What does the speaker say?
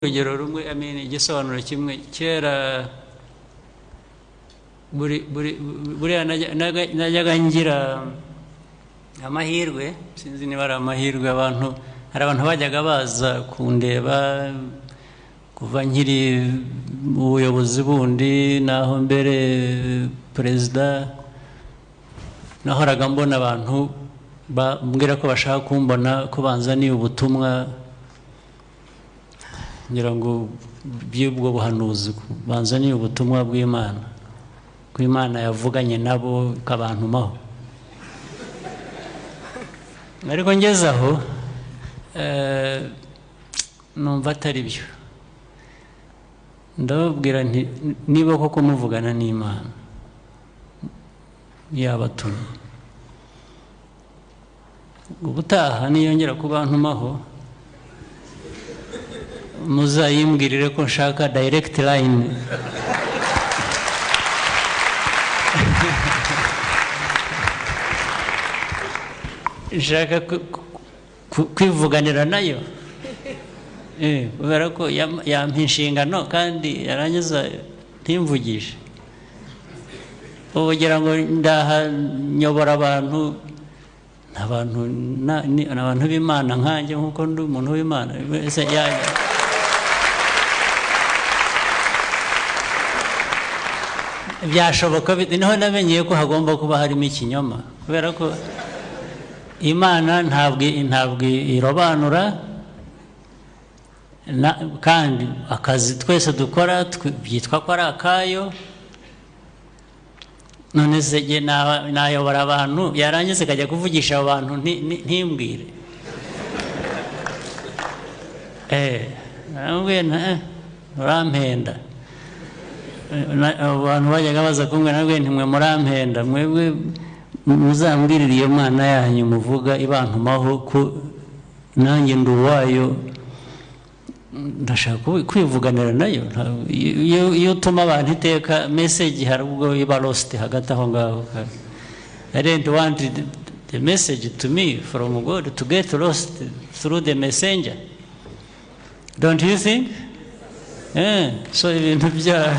Urugero rumwe, I mean, igisobanuro kimwe. Kera buriya najyaga ngira amahirwe, sinzi niba ari amahirwe, abantu, hari abantu bajyaga baza kundeba kuva nkiri mu buyobozi bundi, naho mbere perezida, nahoraga mbona abantu bambwira ko bashaka kumbona, ko banzaniye ubutumwa, ngira ngo by'ubwo buhanuzi, banzaniye ubutumwa bw'Imana, ko Imana yavuganye nabo ikabantumaho. Ariko ngeze aho, numva atari byo. Ndababwira nti niba koko muvugana n'Imana yabatumye, ubutaha niyongera kubantumaho muzayimbwirire ko nshaka direct line. Nshaka kwivuganira nayo. Kubera ko yampa inshingano kandi yarangiza ntimvugishe. Ubu ngira ngo ndaha nyobora abantu, ni abantu b'Imana nkanjye nkuko ndi umuntu w'Imana. Ese byashoboka bite? Niho namenyeye ko hagomba kuba harimo ikinyoma, kubera ko Imana ntabwo irobanura, kandi akazi twese dukora byitwa ko ari akayo. None se jye nayobora abantu, yarangiza ikajya kuvugisha abo bantu ntimbwire. Narambwiye nti, murampenda. Abo bantu bajyaga baza kumbwira, narambwiye nti mwe murampenda, mwebwe muzambwirire iyo Mana yanyu muvuga ibantumaho ko nanjye ndi uwayo, ndashaka kwivuganira nayo. Iyo utuma abantu iteka message hari ubwo iba lost hagati aho ngaho. I didn't want the message to me from God to get lost through the messenger. Don't you think? So ibintu bya